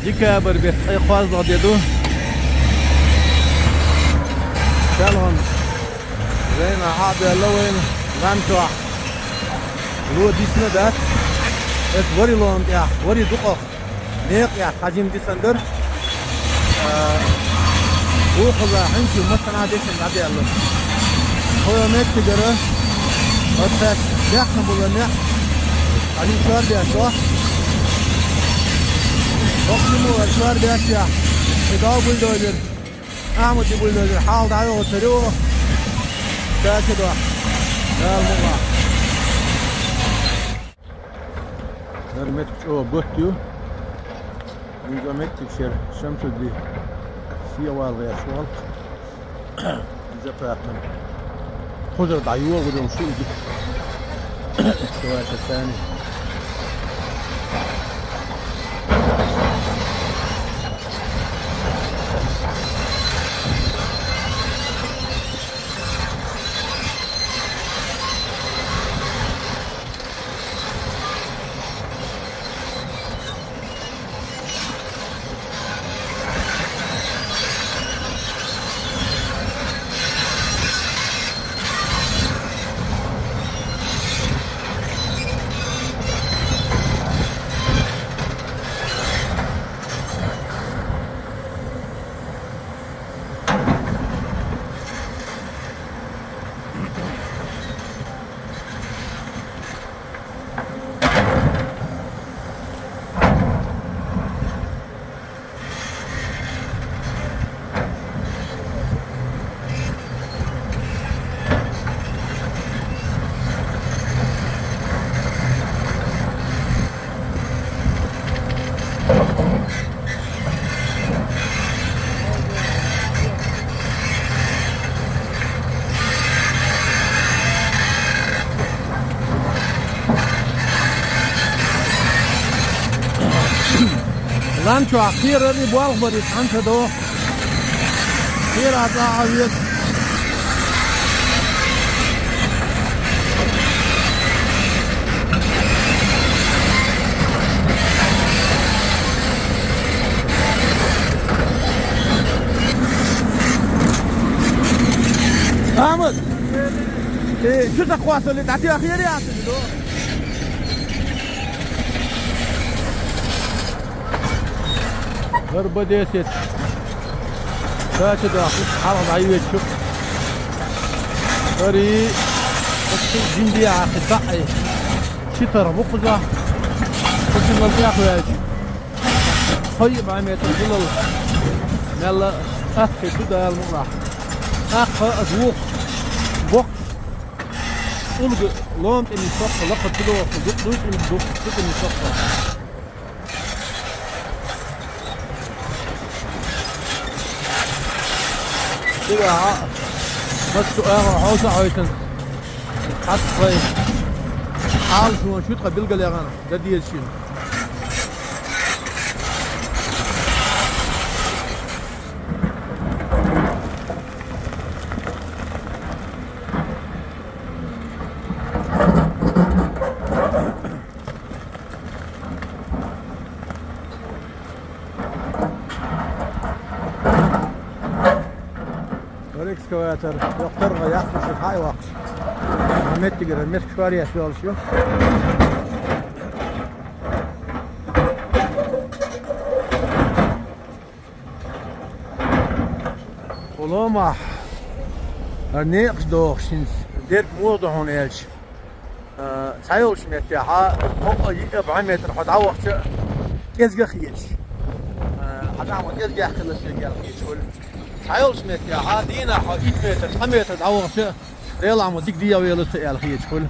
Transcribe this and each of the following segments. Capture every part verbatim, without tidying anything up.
Декабрь бетт ткъе кхоалагӀа де ду. Шелган вайна хьабелла вайна лан чохь. Ло дисна дац. Эт вари лоам тӀехь, вари дукъах. Некъ яц, хьажим дисан дар. А, вукхуза хьинчу масана дешин дӀаделла. Хойо меттигара, оццас бехна була некъ, али шор беш, о? Бохчиму шор беш я. И дав бульдозер. Ахмади бульдозер. Хьал дӀайогӀу царю. Дача до. Дал мула. ХӀара меттиг чӀогӀа готта ю. Иза меттиг шера Шамсудди сиавал гӀеш валх. Иза пакъан. Кхузара дӀайогӀу дум шу иза. Шуаша цани. Лан чохь кхерар и болх барий цхьаьна ца доху. Кхера а цӀа а веза. Ахьмад! Э, чу ца кхоссале, дӀатеха хера яц иза? ХӀара бан десет. Дача даха, хьалха дӀайоьдучу. ХӀари, оцу жиндиахьа кхин таӀий. Ши тарх бу кхузахь. Кхузахь тӀехваьлча. Хой бӀе метр хилал. Мелла атта ду Дала мукъалахь. ТӀаккха аса вуха. Боккха. ТӀулга лом тӀе нисоккха, лакха чу доху, зу-, зу тӀе нисоккха, зу тӀе нисоккха. Цигахьа массо а агӀор хьовса а хьовсина, хьаста вай. Ала шуна шу тхан билгалъяхана, дан деза шуна. ХӀара экскаватор, йоккхар гӀа яхна шу хьа а ваккхаш. Меттигара, меттиг шоръеш йолуш ю. Кху ломахь, хӀара некъаш дохуш хӀинца дерг муха ду хьуна аьлча, а, цхьайолчу меттехьа, кхо а, йиъ а, бӀе метр хьо дӀавахча, кӀезга а хеташ. А, хьан тӀехь ма кӀезгех хилла шега аьлла хеташ хуьлу. Цхьайолчу меттехьа, дийнахь хьо итт метр, цхьа метр дӀавахча, Делахь ма дика дегӀавелла ца аьлла хеташ хуьлу.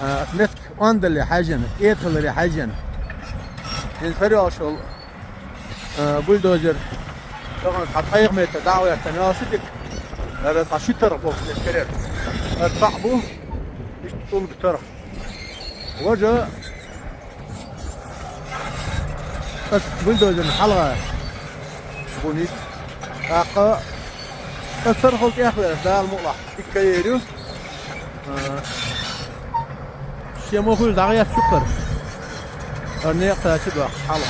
А, меттиг ондалле хьаьжжина, кӀеталаре хьаьжжина. ХӀинца хӀара йолуш йолу Э, бульдозер. Тахана цхьа ткъайгӀа метр дӀа а гӀоьртина, мел ши дика. ХӀара цхьа ши тарх боху шен керера. ХӀара цхьаъ бу, иштта тӀулга тарх. Важа, ас бульдозерна хьалха бу ницкъ. ТӀаккха ас тархал тӀехвелаш, Дала мукъалахь. Дика каер ю. А, шен ма хуьлу дӀагӀертачу кхара. ХӀара некъа тача доккхуш хьала.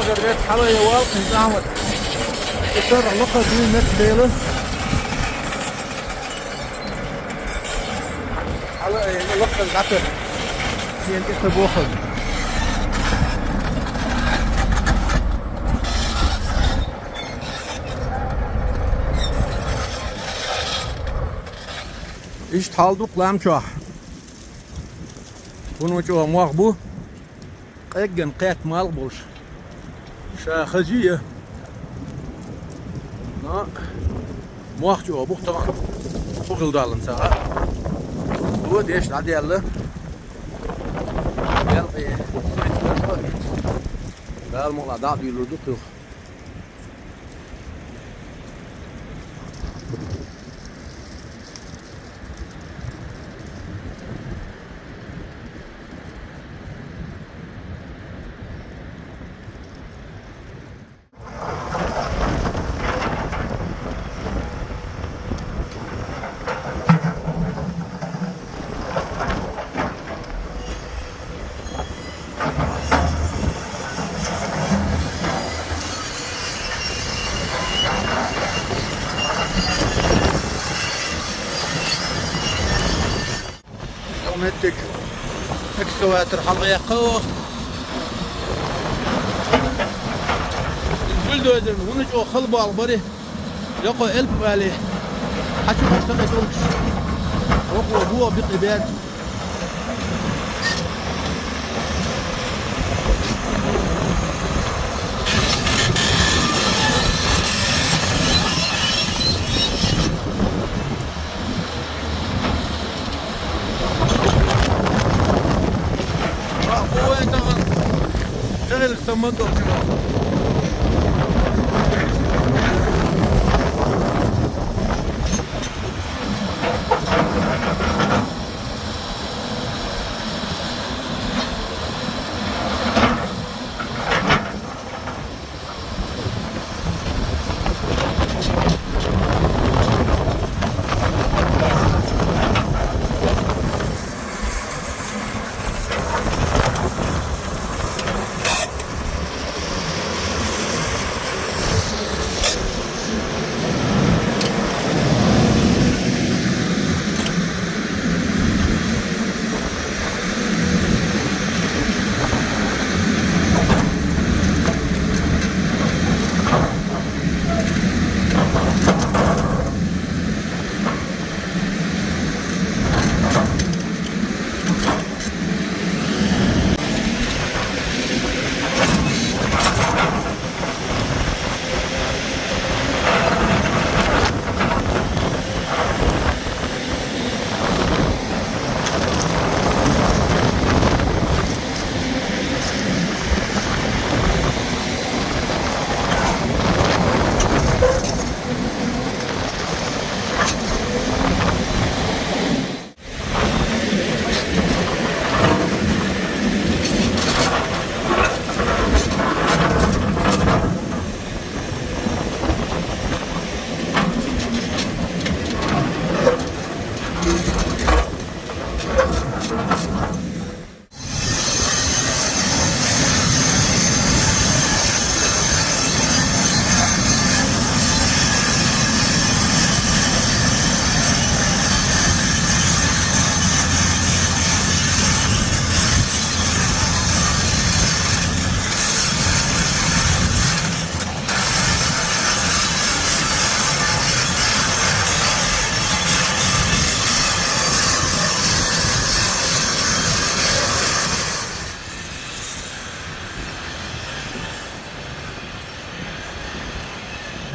Вет хьала я вал, кхин цӀа ват. Исар лакха дуй мет бела. Хьала я лакха гӀатар. Шен кӀиса бохал. Иштта хьал ду-кх лам чохь. Хьуна чӀогӀа мох бу. Къегган кхетта малх болуш. Ша хазий я. Но мох чӀогӀа бу-кх тахана. Ху хила даллан ца хаьа. Ху деш дӀадаьлла. Дала мукъалахь дӀа а дуьйлур ду кхуьх. Меттиг экскаватор хьалгӀаяккха оха. Бульдозерна хӀуна чӀогӀа хала болх бари. Йокхо элп вали. Хьачу хьаштагӀе тӀулгаш. Окхо бо бикъи бер.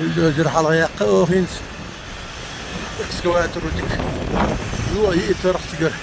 Бульдозер хьалха яккха оха хӀинца экскаватор дика. Йо, йиъ тарх цигара.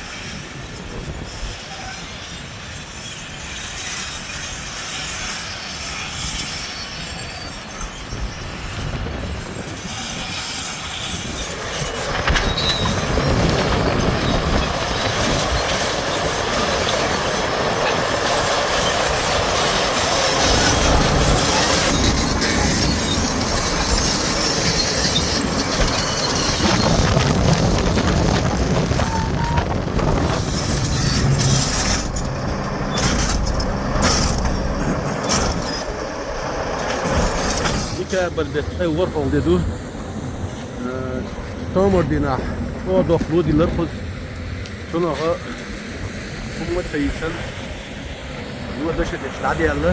Кабар бетта ворхӀалгӀа де ду. Э, томар дийнахьа чӀоагӀа дохло дилар кхуза. Цунах хӀума ца йисана, юха дашадеш дӀадаьлла.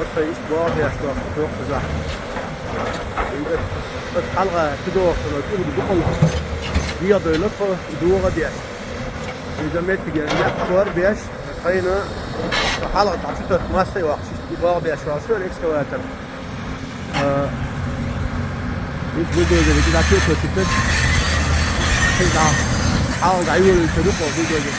Оццай боагӀа беш доахк кхузахь. Ас хьалха чудоагӀа санна, чӀугӀа дукъал дегӀадойла тхо, догӀа деш. Иза меттиге некъ кор беш, тхайна хьалха дӀа чу тахка массайолча, иштта боагӀа беш ваьлла шера экскаватор. А, ис бульдозер, ис дӀа чу тахка. Ис дӀа, хьалха дӀайолалуш ду тхо бульдозер.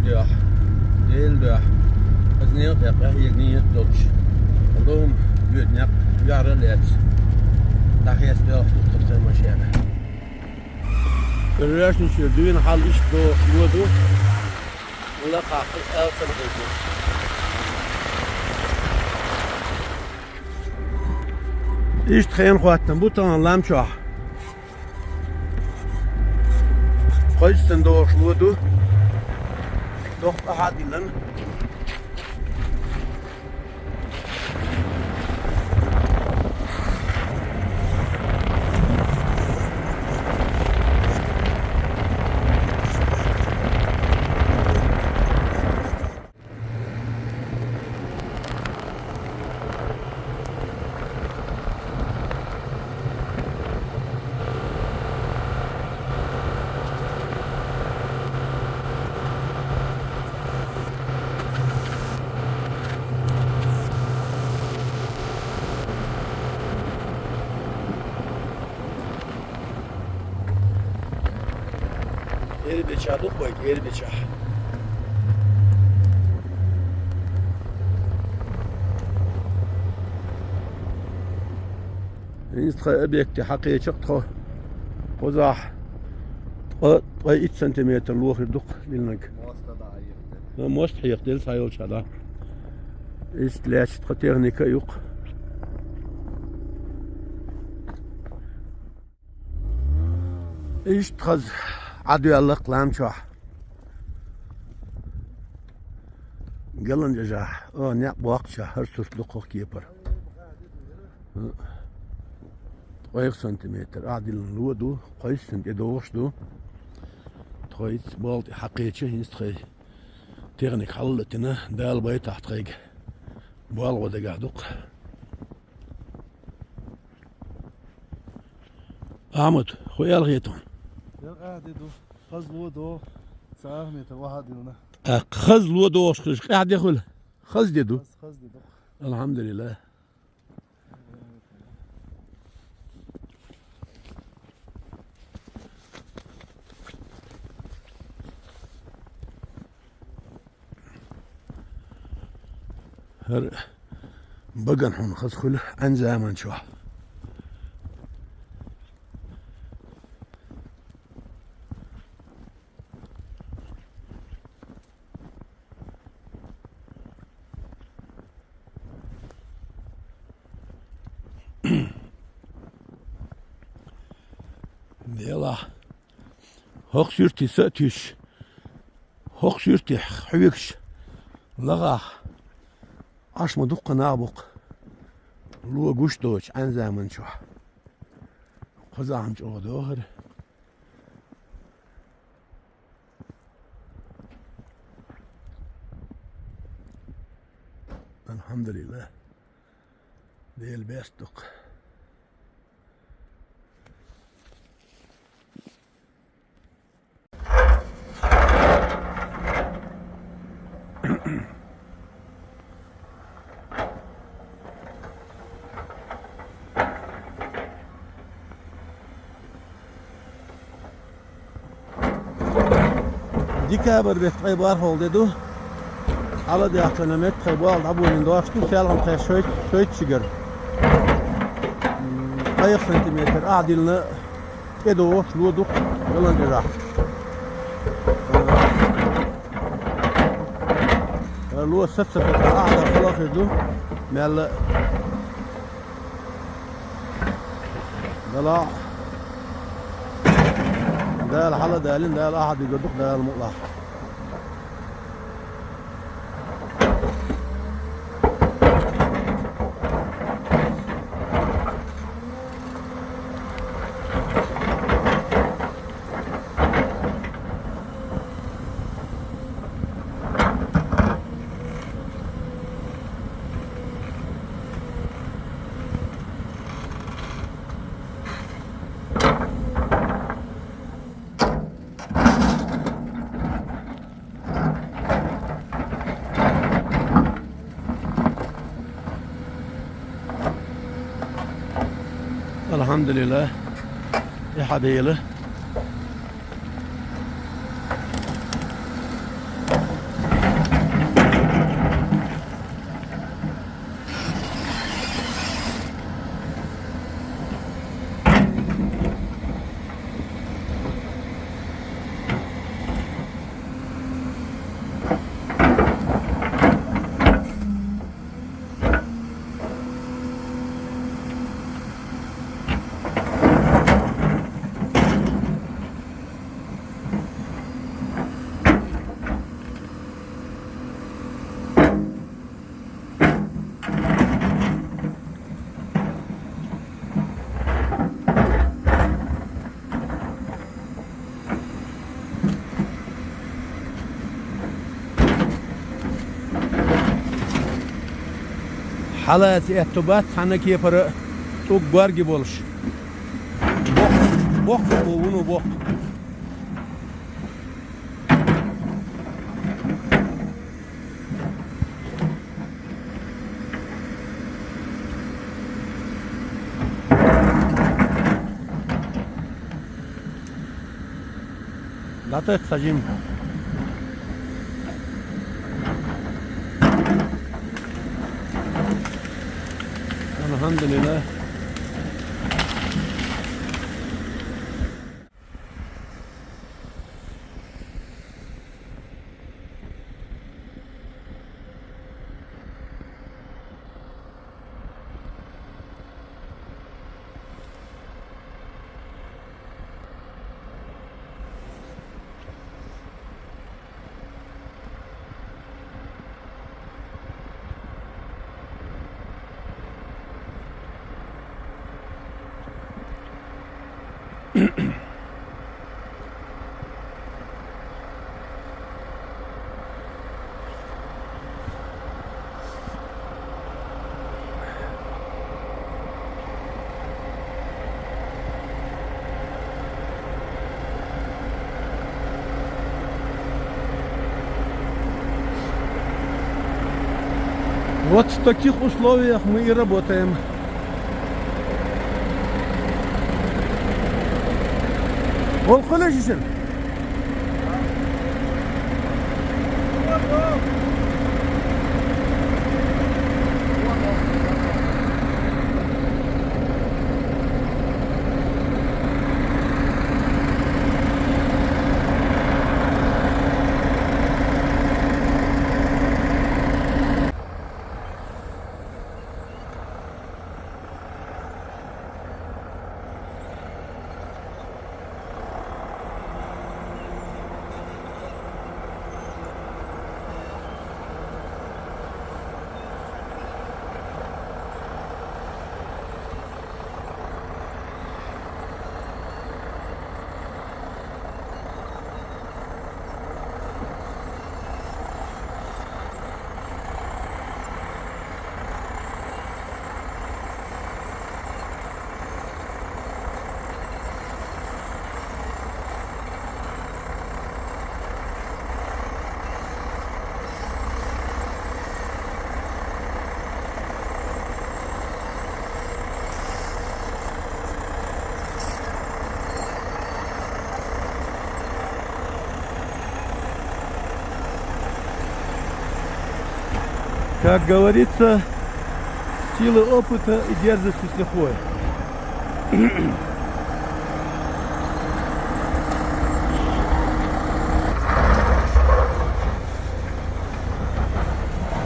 Йоах, Дела доахк, аз некъа тӀа къахьега нийят долчу, хьо дом доьду некъ вехьара а лаьцна, дӀахеста доьлхуш ду тхан машена. Рожничера дуьйна хьал иштта дохуш ло ду, лакхахь кхин аьлла ца хезна. Иштта хенан хӀоттам бу тахана лам чохь. Кхойссан дохуш ло ду. Доккха къахьа а диллина. Эрбеча ду-кх вай, Эрбеча. ХӀинца тхан объекте хьакхеча-кх тхо. Кхузахь ткъа, ткъе итт сантиметр ло хир ду-кх диллинарг. Мост а дӀа а хьехаделла. Ма, мост хьехаделла цхьа йолчохь, да. Иштта лаьтташ тхан техника а ю-кх. Иштта хаза Ӏадоьлла-кх лам чохь. Геланжажахь, а, некъ боккхучохь хӀара сурт ду-кх хӀокху кепара. Ткъе итт сантиметр ахь диллина ло ду, кхойссан тӀедогӀуш ду. Тхо иштта болх тӀе хьакхеча, хӀинца тхайн техника хьалалатийна, Дала байтахь тхайга болх бан дагахь ду-кх. Ахьмад, хӀун аьлла хета хьуна? Ял къаьхьа де ду. Хаза ло догӀу, цхьа ах метр охьа а диллина. А, хаза ло догӀуш хилча, къаьхьа де хуьлу? Хаза де ду? Хаза, хаза де ду. Алхьамдулиллах. ХӀара багана хьуна хаза хуьлу Ӏаьнан заман чохь. Делахь, хӀокху суьрте са а туьйсуш, хӀокху суьртехь хьоьгуш лахахь, Ӏаш ма дуккха нах бу-кх, ло гуш доцуш Ӏаьнан заман чохь. Кхузахь-м чӀогӀа догӀу хӀара. Алхьамдулиллах. Дела бест ду-кх. Декабрь беттан ткъе бархӀалгӀа де ду. Хьала а даьхкина метта тхайн болх дӀаболийна дош ду, селхана тхайн шойтта, шойтта шигара. М, ткъайх сантиметр ахь диллина, тӀедогӀуш ло ду-кх Геланжажахь. Э, ло саца-саца ахь дан хала хир ду, мелла а. Дала, Дала хьала а далийна, Дала ахьа дигар ду-кх, Дала мукъалахь. Алхьамдулиллах, и хьадийла. Хьалаца аьтту бац цхьанна кепара тӀулг горга болуш. Боккха, боккха бу, вуно боккха. ДӀатӀаккха, жима. Алхьамдулиллах. Вот в таких условиях мы и работаем. Ол къулашишин. Как говорится, сила опыта и дерзости с лихвой.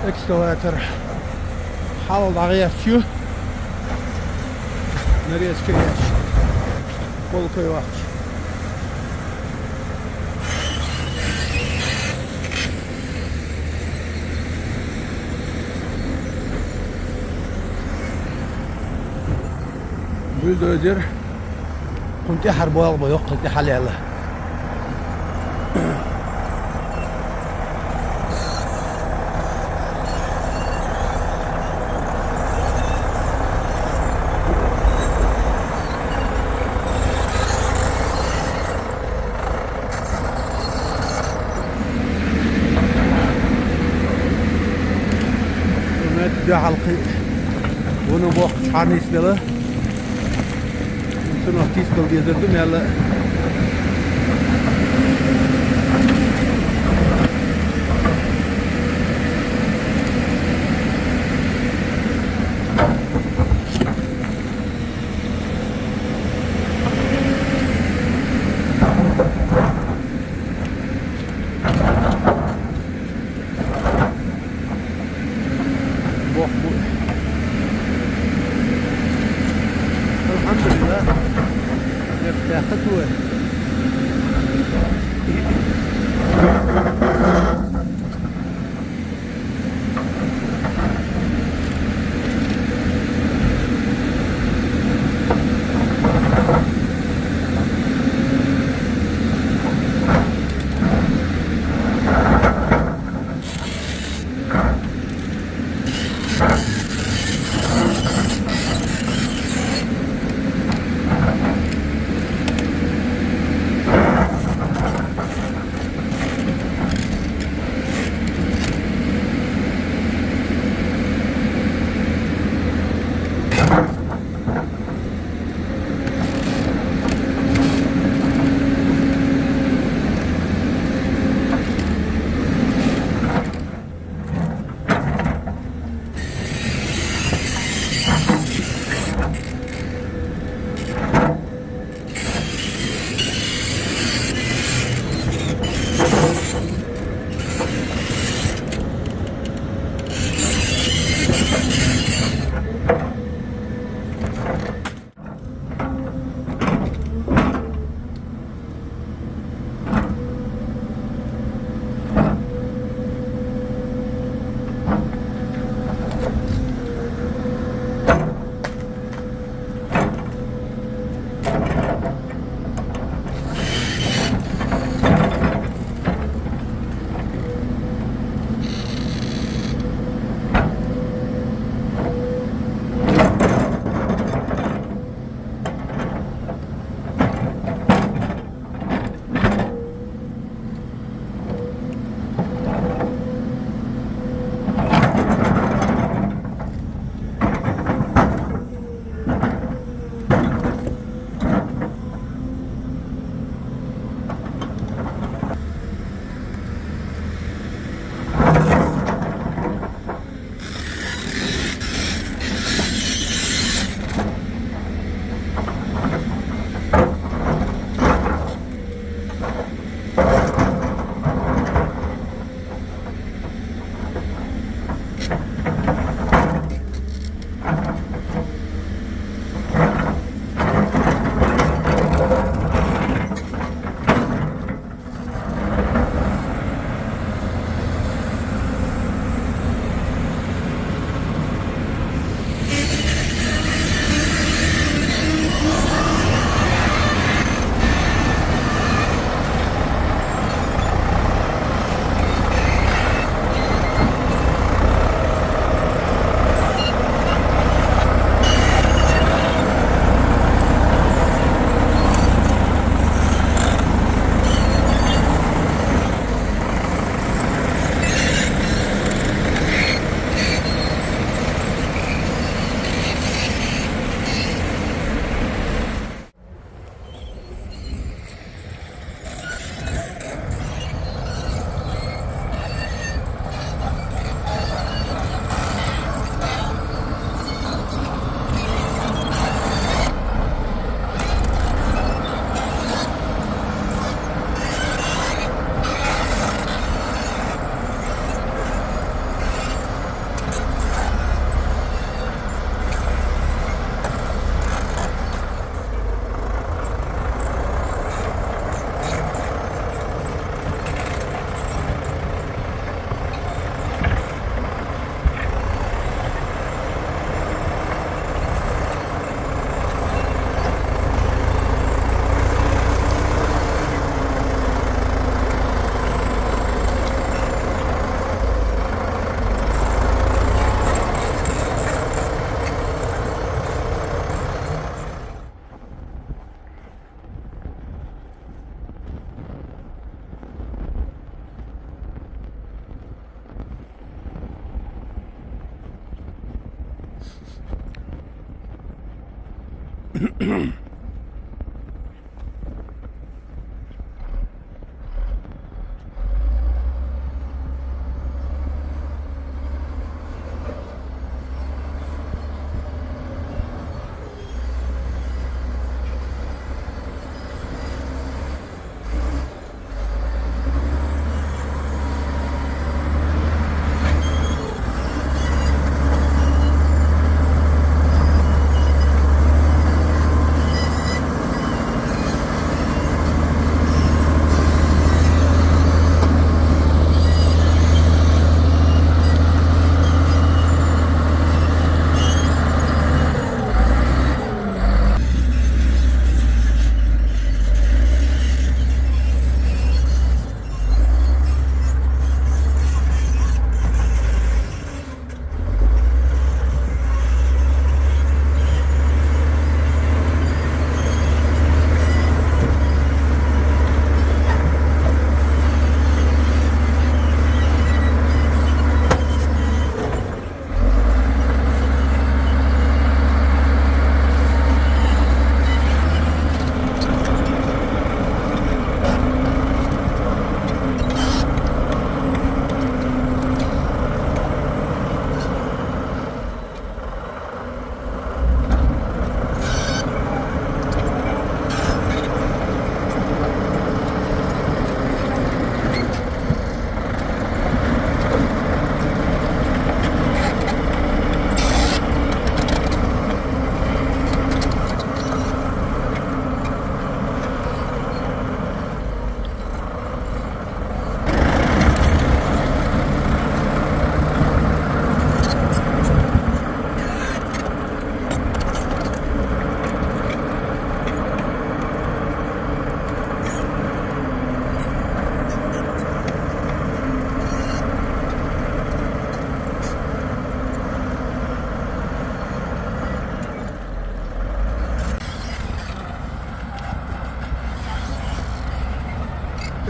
Экскаватор. Хьалха дӀагӀерташ ю. Нарезка еш. Полкой вахча. Бульдозер. Кхунна тӀехьара болх бан йоккха тӀе хьалаьлла. Дуьхьал кхин вуно боккхачу хьарнийс бела. Цунах тийсабала дезар ду мелла. Боху. Алхьамдулиллах. Яхтахъа туй.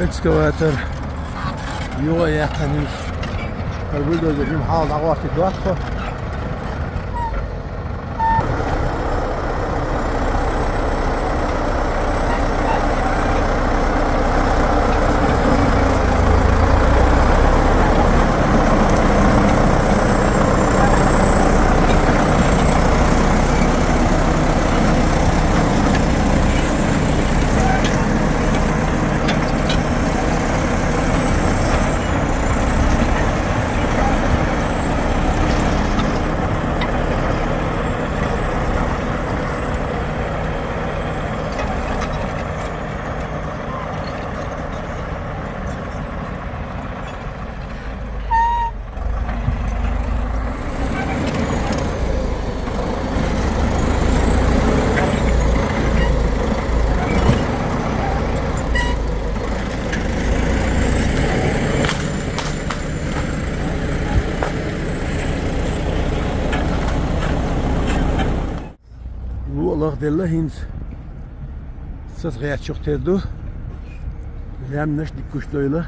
Экскаватор. Юха яьккхина. Хар бульдозер жима хьалха дӀагӀорти доцхо. ЛолахӀ делла хӀинца. Сас гӀертачух тера ду. Лаьмнаш дика гуш дойла.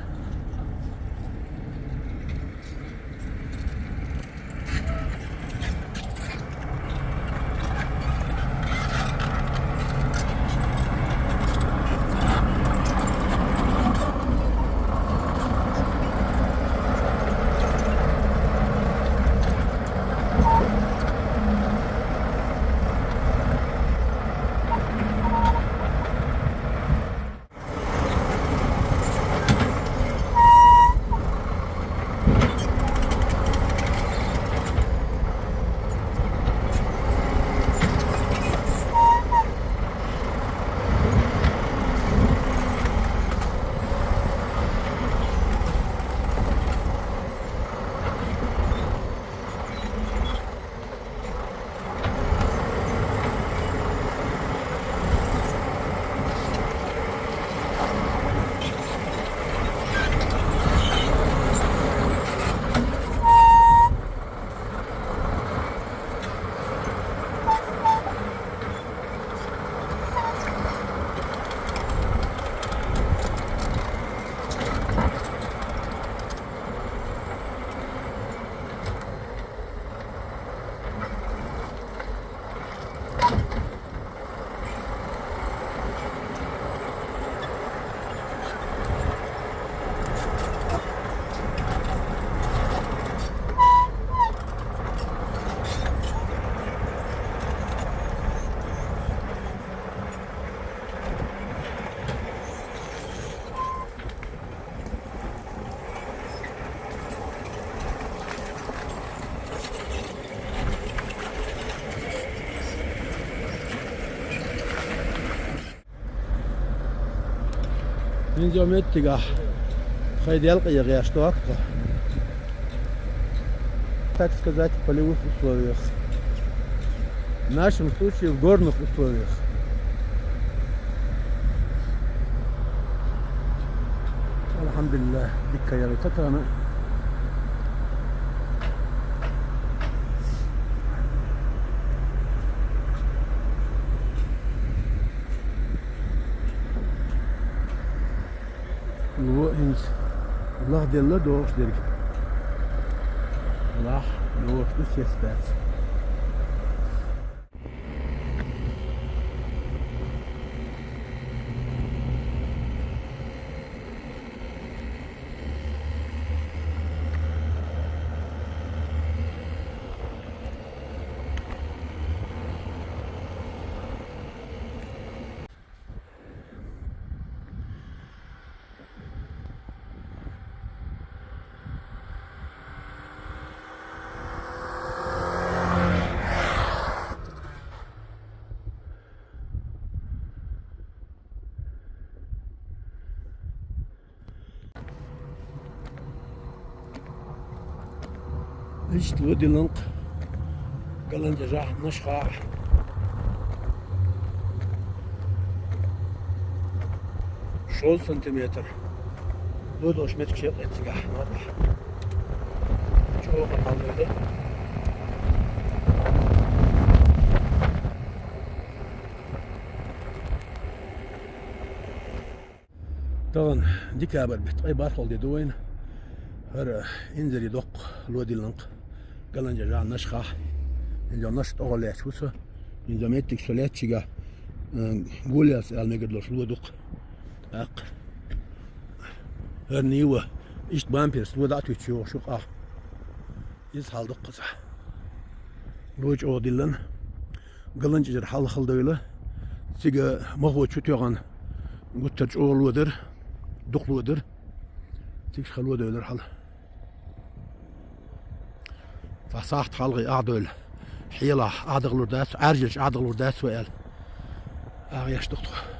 ХӀанз йола моттигехь тхайн делкъе гӀерташ ду тхо, так сказать, в полевых условиях. В нашем случае, в горных условиях. Алхьамдулиллах, дика яра тахана. Ло хӀинца лахделла догӀуш дерг. Лахь йогӀуш ду, сес дац. Иштта ло диллина-кх Галанчежахь Нашхахь. Шовзткъа сантиметр ло долуш меттиг шекъа эццигахь, набахь. ЧӀогӀа хьалдойла. Тахана декабрь беттан ткъе бархӀалгӀа де ду вайна. ХӀара инзаре доккха ло диллина-кх Галанчежахь Нашхахь. ХӀинца Наш тӀе гӀо лаьтташ ву со. ХӀинца меттиг со лаьттачигахь, э, Гулиас аьлла мегар долуш ло ду-кх. ТӀаккха хӀара нийва иштта бамперс ло дӀа а туьттуш йогӀуш ю къа. Иза хьал дуккхаза. Ло чӀогӀа диллина. Галанчежара хьал хала дойла. Цига Махо чу тоьхна гуттар чӀогӀа ло дара. Дукха ло дара. Цига ша ло дойла хьал. Цхьа сахьт хьалхе Ӏадойла. Хьелахь Ӏадахалур дац, Ӏаьржачу Ӏадахалур дац вай аьлла. АгӀа еш ду тхо.